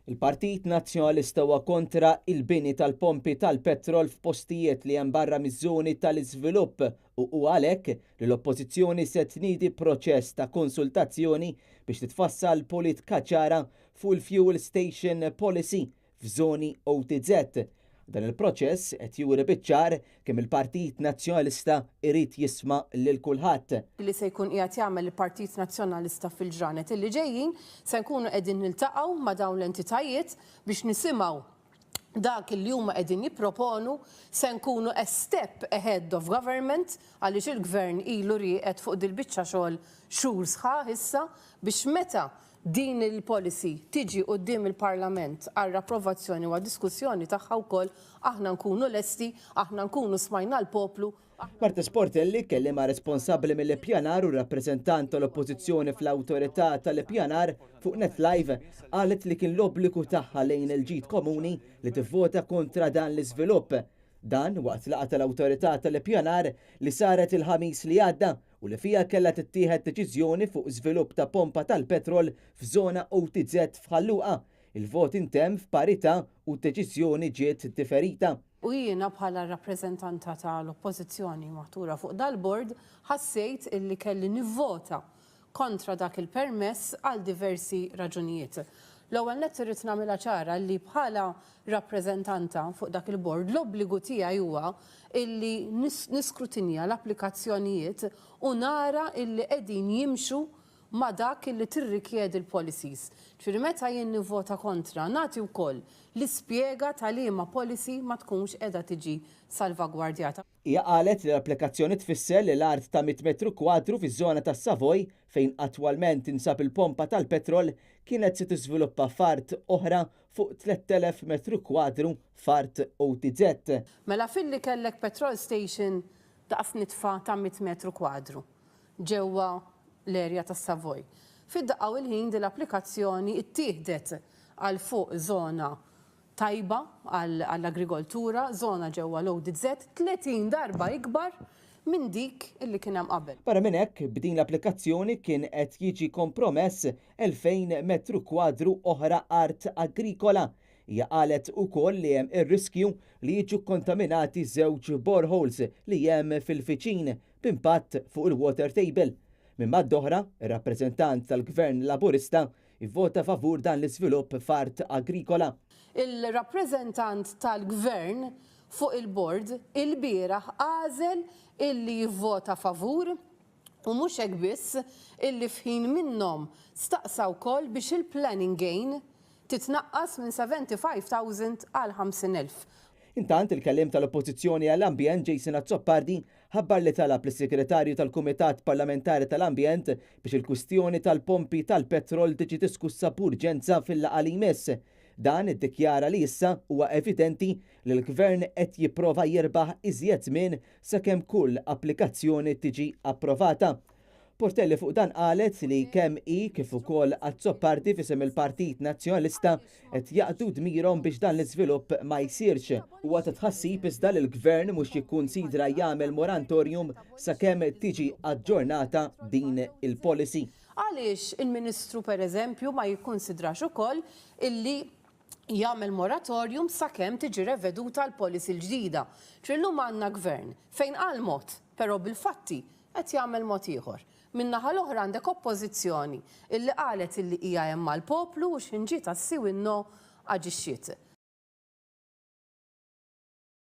Il-Partit Nazzjonalista huwa kontra il-bini tal-pompi tal-petrol f'postijiet li hemm barra miż-żoni tal-iżvilupp u huwa għalhekk li l-Oppożizzjoni se tniedi proċess ta' konsultazzjoni biex titfassal politika ċara fuq il-Fuel Station Policy f'żoni OTZ. Dan il-proċess qed juri biċ-ċar kemm il-Partit Nazzjonalista jrid jisma' lil kulħadd. Li se jkun qiegħed jagħmel il-Partit Nazzjonalista fil-ġranet illi ġejjin, se nkunu qegħdin niltaqgħu ma' dawn l-entitajiet biex nisimgħu dak li huma qegħdin jipproponu, se nkunu a step ahead of government għaliex il-Gvern ilu rieqed fuq dil-biċċa xogħol xhur sħaħ issa biex meta din il-policy tiġi quddiem il-Parlament għall-approvazzjoni u għad-diskussjoni tagħha wkoll aħna nkunu lesti, aħna nkunu smajna l-poplu, aħna. Marta Sportelli, kelliema responsabbli mill-ippjanar u rappreżentant tal-Oppożizzjoni fl-Awtorità tal-Ippjanar fuq Net Live, qalet li kien l-obbligu tagħha lejn il-ġid komuni li tivvota kontra dan l-iżvilupp. Dan waqt laqgħa tal-Awtorità tal-Ippjanar li saret il-Ħamis li għadda u li fiha kellha tittieħed deċiżjoni fuq żvilupp ta' pompa tal-petrol f'żona OTZ f'Ħal Luqa. Il-vot intemm f'parità u d-deċiżjoni ġiet differita. U jiena bħala r-rappreżentanta tal-Oppożizzjoni maħtura fuq dal-bord ħassejt illi kelli nivvota kontra dak il-permess għal diversi raġunijiet. L-ewwel nett irrid nagħmilha ċara li bħala rappreżentanta fuq dak il-bord l-obbligu tiegħi huwa illi niskrutinja l-applikazzjonijiet u nara illi qegħdin jimxu ma' dak illi tirrikjedi l-policies. Ġifieri meta jien nivvota kontra nagħti wkoll l-ispjega ta' liema policy ma tkunx qiegħda tiġi salvagwardjata. Hija qalet li l-applikazzjoni tfisser li l-art ta' 100 metru kwadru fiż-żona tas-Savoy, fejn attwalment tinsab il-pompa tal-petrol, kienet se tiżviluppa f'art oħra fuq 3,000 metru kwadru f'art OTZ. Mela filli kellek petrol station daqs nitfa ta' 100 metru kwadru ġewwa l-area tas-Savoy, fid-daqqa u l-ħin din l-applikazzjoni ttieħdet għal fuq żona tajba għall-agrigoltura, żona ġewwa l-ODZ 30 darba ikbar minn dik illi kien hemm qabel. Barra minn hekk, b'din l-applikazzjoni kien qed jiġi kompromess 2,000 metru kwadru oħra art agrikola. Hija qalet ukoll li hemm ir-riskju li jiġu kkontaminati żewġ boreholes li hemm fil-viċin b'impatt fuq il-water table. Minn banda oħra, ir-rappreżentant tal-Gvern Laburista Ivvota favur dan l-iżvilupp f'art agrikola. Il-rappreżentant tal-Gvern fuq il-bord ilbieraħ għażel illi jivvota favur u mhux hekk biss illi f'ħin minnhom staqsa wkoll biex il-planning gain titnaqqas minn 75,000 għal 50,000. Intant, il-Kelliem tal-Oppożizzjoni għall-Ambjent Jason Azzopardi ħabbar li talab lis-Segretarju tal-Kumitat Parlamentari tal-Ambjent biex il-kwistjoni tal-pompi tal-petrol tiġi diskussa b'urġenza fil-laqgħa li jmiss. Dan iddikjara li issa huwa evidenti li l-Gvern qed jipprova jirbaħ iżjed żmien sakemm kull applikazzjoni tiġi approvata. Portelli fuq dan qalet li kemm hi kif ukoll Azzopardi f'isem il-Partit Nazzjonalista qed jaqdu dmirhom biex dan l-iżvilupp ma jsirx. Huwa ta' tħassib iżda li l-Gvern mhux jikkunsidra jagħmel morantorium sakemm tiġi aġġornata din il-policy. Għaliex il-Ministru per eżempju ma jikkunsidrax ukoll illi jagħmel moratorium sakemm tiġi reveduta l-policy l-ġdida. Ġifieri llum għandna Gvern fejn qal mod, però bil-fatti qed jagħmel mod ieħor. Min-naħa l-oħra għandek Oppożizzjoni illi qalet illi hija hemm għall-poplu u x'ħin ġiet għas-sì u n-no aġixxiet.